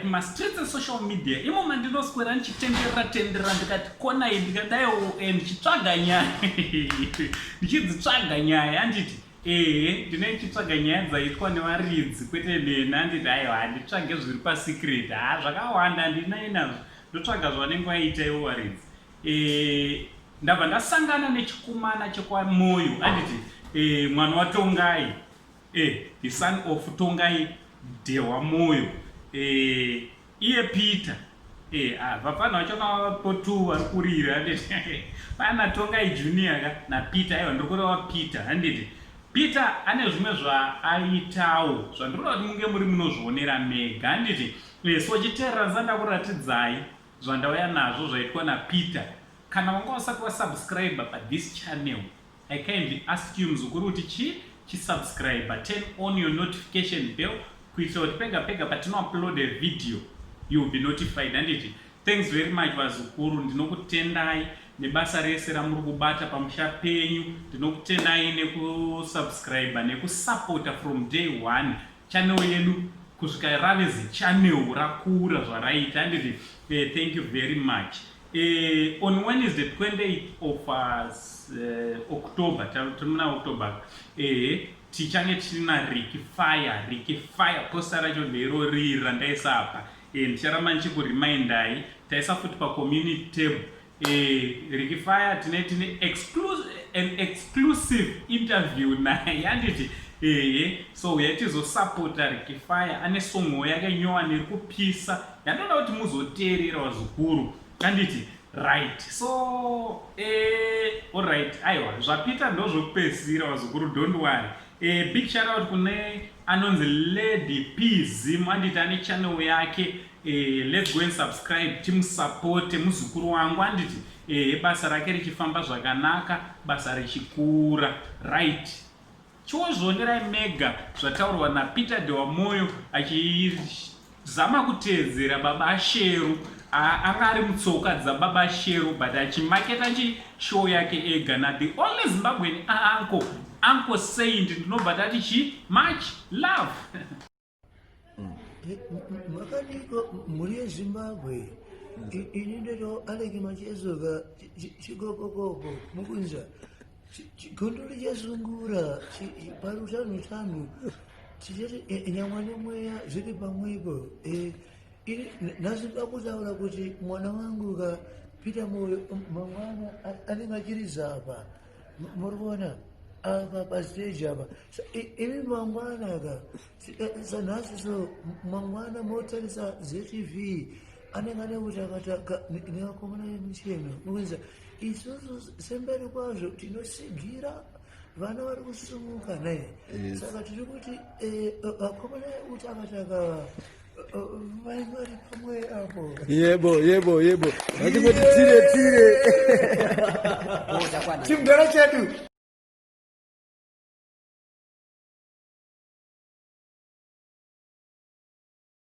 Mastreets esocial media imo mandinoswera ndichitenderera tenderera, ndikati konai, ndikadaiwo ndichitsvaga nyaya, ndichidzitsvaga nyaya, handiti? Ehe, ndine ndichitsvaga nyaya dzaitwa nevaridzi, kwete neni, handiti? Aiwa, handitsvage zviri pasecret. Ha, zvakawanda handinai nazvo, ndotsvaga zvavanenge vaita ivo varidzi. Ndabva ndasangana nechikomana chekwaMoyo, handiti? Mwana waTongai, the son of Tongai Dehwa Moyo, iye Peter. Vapfana vacho kavapo two vari kurira, handiti? Pana Tongai Junior ka naPeter. Aiwa, ndiri kureva Peter, handiti? Peter ane zvimwe zvaaitawo zvandinoda kuti munge muri munozvionera mega, handiti? So chiteerera ndisati ndakuratidzai zvandauya nazvo zvaitwa naPeter. Kana wanga usati wasubscribe pathis channel, I kindly ask you, muzukuru, kuti chi chisubscribe, turn on your notification bell kuitira kuti pega pega patinoupload a video you will be notified, handiti? Thanks very much, vazukuru. Ndinokutendai nebasa rese ramuri kubata pamusha penyu. Ndinokutendai nekusubscribe nekusupporta from day one channel yedu kusvika rave zichannel rakura zvaraita, handiti? Thank you very much. On Wednesday 28 of October, tiri muna October, tichange tichina Ricky Fire. Ricky Fire, poster racho ndero riri randaisa apa. Ndicharamba ndichikuremindai, taisa futi pacommunity tab. Ricky Fire tine an exclusive interview naye, handiti? Ehe, so uyai tizosapota Ricky Fire. Ane songo yake nyowani iri kupisa yandoda kuti muzoteerera, vazukuru, handiti? Right, so alright, aiwa, zvaPeter ndozvokupedzisira, vazukuru, don't worry. Big shout out kune anonzi Lady P Zim, handiti? Ane channel yake. Let's go and subscribe, timusapote muzukuru wangu, handiti? Basa rake richifamba zvakanaka, basa richikura. Right, chiozvionerai mega zvataurwa naPeter Dewamoyo achizama kuteedzera Baba Shero. Anga ari mutsoka dzababa Shero, but achimaketa chishow yake ega na the only Zimbabwean uncle, Uncle Saint. Ndinobva tati chi much love. Makadiko mhuri yeZimbabwe? Ini ndero Aleki Machezoka, chigokokoko mukunza chigondoro chesungura parutanu tanu, tichati nyama nemweya zviri pamwepo. Ini nhasi ndoda kutaura kuti mwana wangu ka Peter Moyo mangwana anenge achiriza apa, muri kuona apa pastage apa. Imi mangwana ka, sanhasi, so mangwana motarisa ZTV, anenge ane kutakataka nevakomana vemucheno mukunza. Isusu semberi kwazvo tinosigira vana vari kusumuka naye, saka tiri kuti vakomana vekutakataka vanenge vari pamwe apo. Yebo, vachingoti tire tire. Chimudhara chedu.